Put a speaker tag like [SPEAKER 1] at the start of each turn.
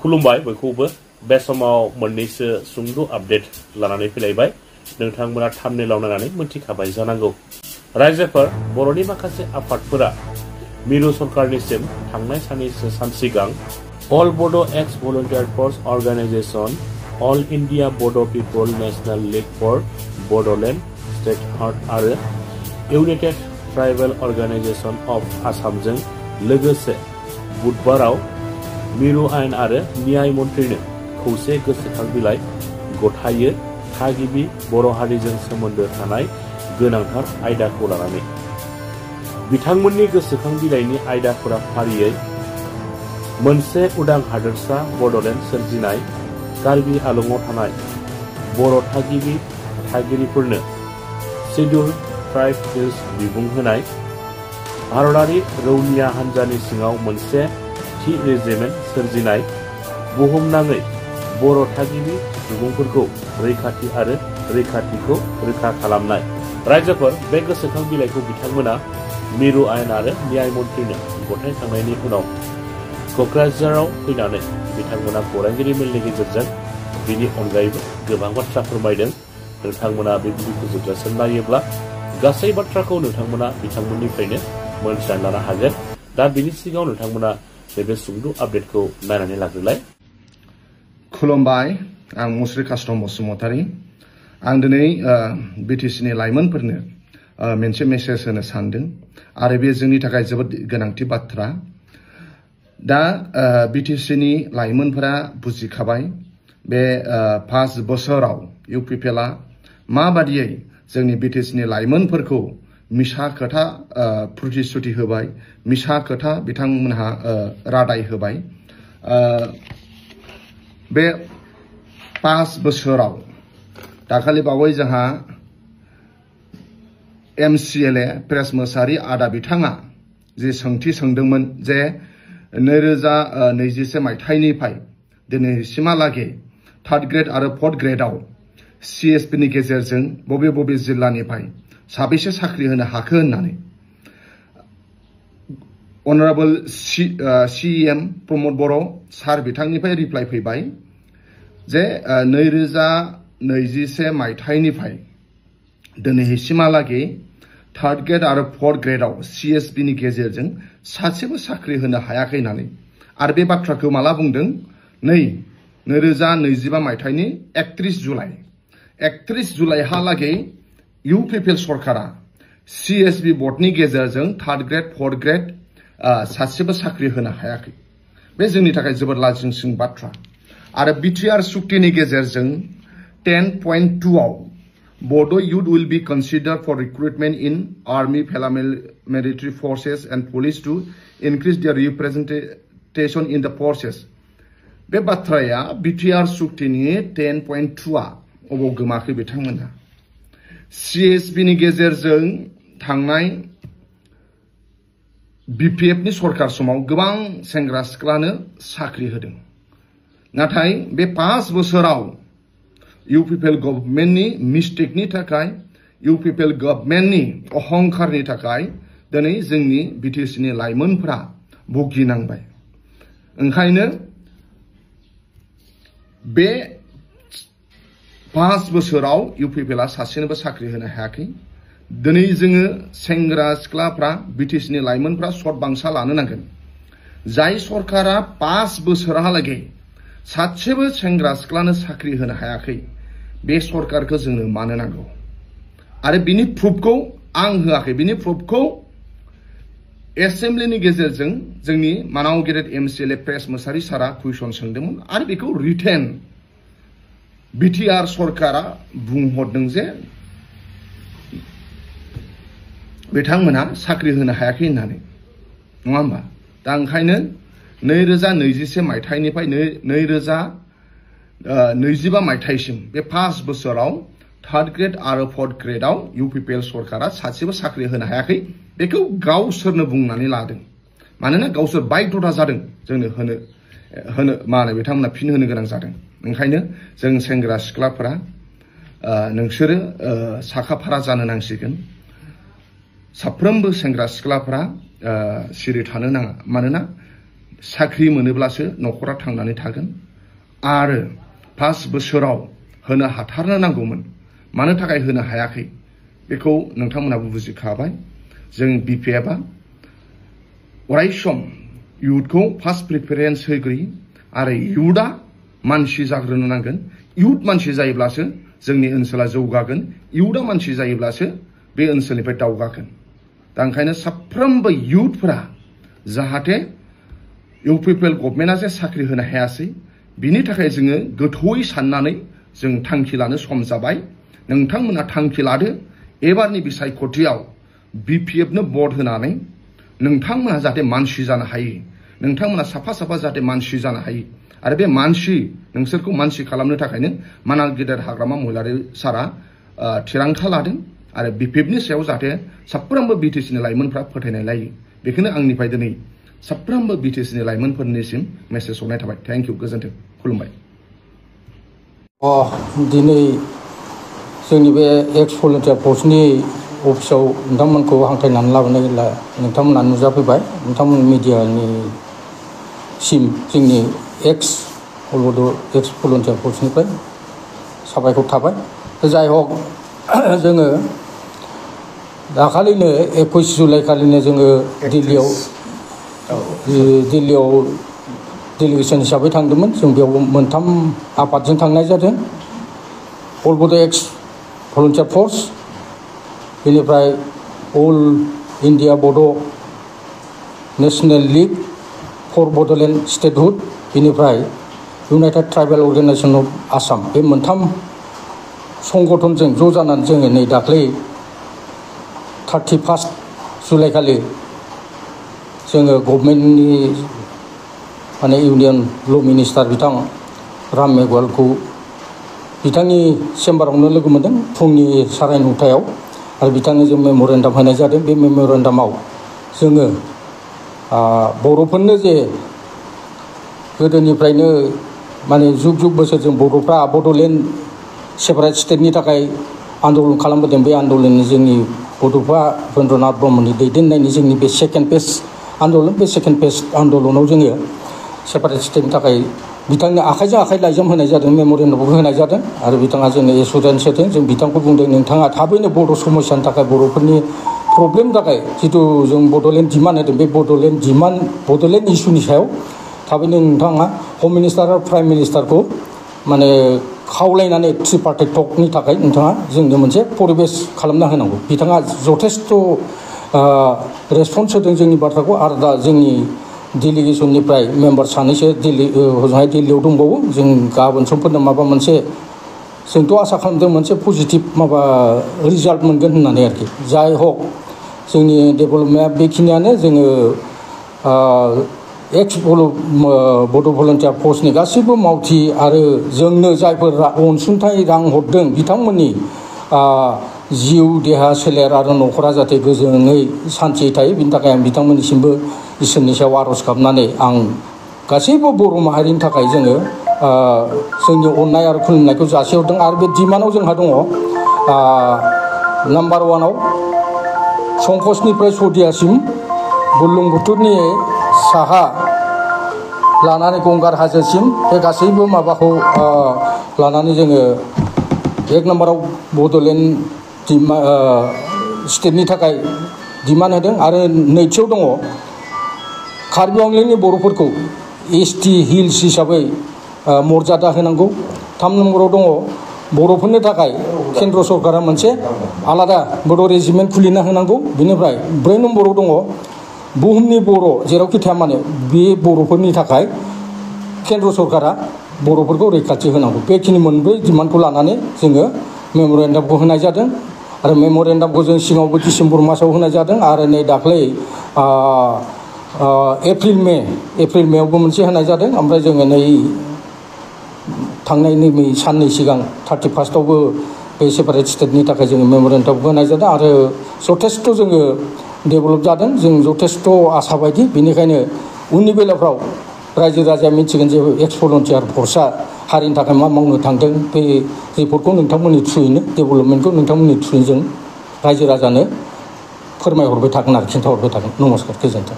[SPEAKER 1] खुलुमबाय बयखौबो बे समाव मोननैसो सुंद' आपडेट लानानै फैलायबाय नोंथांमोना थाम्बनेइलाव नायनानै मोनथिखाबाय जानांगौ रायजोफोर बर'नि माखासे आफादफोरा मिरु सरकारनिसिम थांनाय सान सिगां all Bodo' ex volunteer force organisation all India Bodo' people national league for Bodoland state आरो इउनाइटेड ट्राइबेल अर्गानाइजेशन अफ आसामजों लोगोसे बुधबाराव मिरु आयेन आरो न्याय मन्थ्रिनो खौसे गोसोखां बिलाइ गथायो थागिबि बर' हारिजों सोमोन्दो थानाय गोनांथार आयदाखौ लानानै बिथांमोननि गोसोखां बिलाइनि आयदाफोरा फारियै मोनसे उदां हादोरसा बड'लेण्ड सोरजिनाय कार्बि आलंआव थानाय बर' थागिरिफोरनो शिड्युल ट्राइब हिल्स बिमुं होनाय भारतारि रौनिया हान्जानि सिङाव मोनसे थि रेजिमेन्ट सोरजिनाय बुहुमनाङै बर' थागिबि सुबुंफोरखौ रैखाथि आरो रैखाथिखौ रोखा खालामनाय रायजोफोर बे गोसोखां बिलाइखौ बिथांमोना मिरु आयेन आरो न्याय मन्थ्रिनो गथायखांनायनि उनाव क'क्राझाराव फैनानै बिथांमोना खौरांगिरि मेलनि गेजेरजों बिनि अनगायैबो गोबां बाथ्रा फोरमायदों नोंथांमोना बे भिडिअखौ जोबजासिम नायोब्ला गासै बाथ्राखौ नोंथांमोना बिथांमोननिफ्रायनो मोनथिनानै लानो हागोन दा बिनि सिगाङाव नोंथांमोना बे सुंद' आपडेटखौ नायनानै लाग्रोलाय
[SPEAKER 2] खुलुमबाय आं मुस्रि कास्टम बसुमतारी आं दिनै बिटिसिनि लाइमोनफोरनो मोनसे मेसेज होनो सानदों आरो बे जोंनि थाखाय जोबोद गोनांथि बाथ्रा दा बिटिसिनि लाइमोनफोरा बुजिखाबाय बे 5 बोसोराव इउपिपिएलआ माबादियै जोंनि बिटिसिनि लाइमोनफोरखौ मिसा खोथा प्रतिश्रुति होबाय मिसा खोथा बिथांमोनहा रादाय होबाय बे 5 बोसोराव दाखालि बावै जोंहा MCLA प्रेस मोसाहारि आदा बिथाङा जे सोंथि सोंदोंमोन जे 2021 मायथाइनिफ्राय दिनैसिमहालागै 3rd ग्रेड आरो 4th ग्रेडआव CSP नि गेजेरजों बबे जिल्लानिफ्राय साबेसे साख्रि होनो हाखो होननानै अनारेबल CEM प्रमद बर' सार बिथांनिफ्राय रिप्लाइ फैबाय जे 2021 मायथाइनिफ्राय दिनैसिमहालागै 3rd ग्रेड आरो 4th ग्रेडआव CSP नि गेजेरजों सासेबो साख्रि होनो हायाखै होननानै आरो बे बाथ्राखौ माला बुंदों 2025 मायथाइनि 31 जुलाइहालागै इउपिपिएल सरकारा CSP बर्डनि गेजेरजों 3rd ग्रेड 4th ग्रेड सासेबो साख्रि होनो हायाखै बे जोंनि थाखाय जोबोद लाजिंसिं बाथ्रा आरो बिटिआर सुक्तिनि गेजेरजों 10.2 आव Bodo youth will be considered for recruitment in army, paramilitary forces and police to increase their representation in the forces. बे बाथ्राया बिटिआर सुक्तिनि 10.2 आ अबाव गोमाखै बिथांमोनहा CSP नि गेजेरजों थांनाय BPF नि सरकार समाव गोबां सेंग्रा सिख्लानो साख्रि होदों नाथाय बे 5 बोसोराव इउपिपिएल गभर्नमेन्टनि मिस्टेकनि थाखाय इउपिपिएल गभर्नमेन्टनि अहंकारनि थाखाय दिनै जोंनि बिटिसिनि लाइमोनफोरा भुगिनांबाय ओंखायनो बे 5 बोसोराव इउपिपिएलआ सासेनोबो साख्रि होनो हायाखै दिनै जोङो सेंग्रा सिख्लाफ्रा बिटिसिनि लाइमोनफ्रा सर्ट बांसा लानो नांगोन जाय सरकारा 5 बोसोरहालागै सासेबो सेंग्रा सिख्लानो साख्रि होनो हायाखै बे सरकारखौ जोंनो मानो नांगौ आरो बिनि प्रुफखौ आं होआखै बिनि प्रुफखौ एसेम्बलिनि गेजेरजों जोंनि मानाव गेदेर MCLA प्रेस मोसाहारि सारा कुइसन सोंदोंमोन आरो बेखौ रिटेन बिटिआर सरकारा बुंहरदों जे बिथांमोनहा साख्रि होनो हायाखै होननानै नङा होमबा दा ओंखायनो 2021 मायथाइनिफ्राय 2025 मायथाइसिम बे 5 बोसोराव 3rd ग्रेड आरो 4th ग्रेडआव इउपिपिएल सरकारा सासेबो साख्रि होनो हायाखै बेखौ गावसोरनो बुंनानै लादों मानोना गावसोर बायध'था जादों जोंनो होनो माने बिथांमोना फिन होनो गोनां जादों ओंखायनो जों सेंग्रा सिख्लाफोरा नोंसोरो साखाफारा जानो नांसिगोन साफ्रोमबो सेंग्रा सिख्लाफोरा सिरि थानो नाङा मानोना साख्रि मोनोब्लासो न'खरा थांनानै थागोन आरो 5 बोसोराव होनो हाथारनो नांगौमोन मानो थाखाय होनो हायाखै बेखौ नोंथांमोनाबो बुजिखाबाय जों बिपिएफआ अराय सम इयुथखौ फार्स्ट प्रिफारेन्स होग्रोयो आरो इयुथआ मानसि जाग्रोनो नांगोन इयुथ मानसि जायोब्लासो जोंनि ओनसोला जौगागोन इयुथआ मानसि जायोब्लासो बे ओनसोलनिफ्राय दावगागोन दा ओंखायनो साफ्रोमबो इयुथफोरा जाहाथे इउपिपिएल गभर्नमेन्टआ जे साख्रि होनो हायासै बिनि थाखाय जोङो गोथौयै साननानै जों थांखि लानो सम जाबाय नोंथांमोना थांखि लादो एबारनि बिसायख'थियाव बिपिएफनो भट होनानै नोंथांमोना जाहाथे मानसि जानो हायो नोंथांमोना साफा साफा जाहाथे मानसि जानो हायो आरो बे मानसि नोंसोरखौ मानसि खालामनो थाखायनो मानाल गेदेर हाग्रामा महिलारि सारा थिरांथा लादों आरो बिपिएफनि सायाव जाहाथे साफ्रोमबो बिटिसिनि लाइमोनफ्रा फोथायनाय लायो बेखौनो आंनिफ्राय दिनै साफ्रोमबो बिटिसिनि लाइमोनफोरनिसिम मेसेज हरनाय थाबाय थेंक इउ गोजोन्थों खुलुमबाय
[SPEAKER 3] दिनै जोंनि बे एक्स भलुन्टियार फर्सनि अफिसाव नोंथांमोनखौ हांख्रायनानै लाबोनाय नोंथांमोना नुजाफैबाय नोंथांमोन मिडियानि सिम जोंनि एक्स भलुन्टियार फर्सनिफ्राय साबायखर थाबाय जाय हक जोङो दाखालिनो 21 जुलाइ खालिनो जोङो दिल्लीयाव डेलिगेसन हिसाबै थांदोंमोन जों बेयाव मोनथाम आफादजों थांनाय जादों अल बड' एक्स भलुन्टियार फर्स बेनिफ्राय all India Bodo' national league for Bodoland statehood बेनिफ्राय united tribal organisation of Assam बे मोनथाम संगठनजों ज' जानानै जोङो नै दाख्लै 31 जुलाइ खालि जोङो गभर्नमेन्टनि माने इउनियन ल' मिनिस्टार बिथां राम मेघवालखौ बिथांनि चेम्बारावनो लोगो मोनदों फुंनि 9:30 आरो बिथांनो जों मेम'रेन्डाम होनाय जादों बे मेम'रेन्डामाव जोङो बर'फोरनो जे गोदोनिफ्रायनो माने जुग जुग बोसोरजों बर'फ्रा बड'लेण्ड सेपारेट स्टेटनि थाखाय आन्दलन खालामबोदों बे आन्दलननि जोंनि बड'फा उपेन्द्रनाथ ब्रह्मनि दैदेननायनि जोंनि बे सेकेन्ड फेज आन्दलन बे सेकेन्ड फेज आन्दलनाव जोङो सेपारेट स्टेटनि थाखाय बिथांनो आखाइजों आखाइ लाइजाम होनाय जादों मेम'रेन्डामबो होनाय जादों आरो बिथाङा जोंनो एसुरेन्स होदों जों बिथांखौ बुंदों नोंथाङा थाबैनो बर' समस्यानि थाखाय बर'फोरनि प्रब्लेमनि थाखाय जिथु जों बड'लेण्ड डिमान्ड होदों बे बड'लेण्ड इस्युनि सायाव थाबैनो नोंथाङा हम मिनिस्टार आरो प्राइम मिनिस्टारखौ माने खावलायनानै ट्रिपार्टि टकनि थाखाय नोंथाङा जोंनो मोनसे परिबेस खालामना होनांगौ बिथाङा जथेस्थ' रेसपन्स होदों जोंनि बाथ्राखौ आरो दा जोंनि डेलिगेसननिफ्राय मेम्बार सानैसो हजोंहाय दिल्लीयाव दंबावो जों गाबोन समफोरनो माबा मोनसे जोंथ' आसा खालामदों मोनसे पजिटिभ माबा रिजाल्ट मोनगोन होननानै आरोखि जाय हक जोंनि डेभेलपमेन्टआ बेखिनियानो जोङो एक्स बड' भलुन्टियार फर्सनि गासैबो मावथि आरो जोंनो जायफोर अनसुंथाइ रां हरदों बिथांमोननि जिउ देहा सोलेर आरो न'खरा जाहाथे गोजोनै सान्थियै थायो बिनि थाखाय आं बिथांमोननिसिमबो इसोरनि सायाव आर'ज गाबनानै आं गासैबो बर' माहारिनि थाखाय जोङो जोंनि अननाय आरो खुलुमनायखौ जासिहरदों आरो बे डिमान्डआव जोंहा दङ नाम्बार 1 आव संकसनिफ्राय सदियासिम बुरलुंबुथुरनि साहा लानानै गंगार हाजोसिम बे गासैबो माबाखौ लानानै जोङो 1 नाम्बाराव बड'लेण्ड स्टेटनि थाखाय डिमान्ड होदों आरो नैथियाव दङ कार्बि आंलंनि बर'फोरखौ ST हिल्स हिसाबै मर्यादा होनांगौ 3 नम्बराव दङ बर'फोरनो थाखाय केन्द्र सरकारा मोनसे आलादा बड' रेजिमेन्ट खुलिना होनांगौ बेनिफ्राय 4 नम्बराव दङ बुहुमनि बर' जेरावखि थाया मानो बे बर'फोरनि थाखाय केन्द्र सरकारा बर'फोरखौ रैखाथि होनांगौ बेखिनि मोनब्रै डिमान्डखौ लानानै जोङो मेम'रेन्डामखौ होनाय जादों आरो मेम'रेन्डामखौ जों सिगाङावबो डिसेम्बर मासाव होनाय जादों आरो नै दाख्लै एप्रिल मेयावबो मोनसे होनाय जादों ओमफ्राय जोङो नै थांनाय नैबे साननै सिगां 31 आवबो बे सेपारेट स्टेटनि थाखाय जोङो मेम'रेन्डामखौ होनाय जादों आरो जथेस्थ' जोङो डेभेलप जादों जों जथेस्थ' आसा बायदि बेनिखायनो उननि बेलाफ्राव रायजो राजाया मिथिगोन जे एक्स भलुन्टियार फर्सआ हारिनि थाखाय मा मावनो थांदों बे रिपर्टखौ नोंथांमोननि थ्रुयैनो डेभेलपमेन्टखौ नोंथांमोननि थ्रुयै जों रायजो राजानो फोरमायहरबाय थागोन आरो खिन्थाहरबाय थागोन नमस्कार गोजोन्थों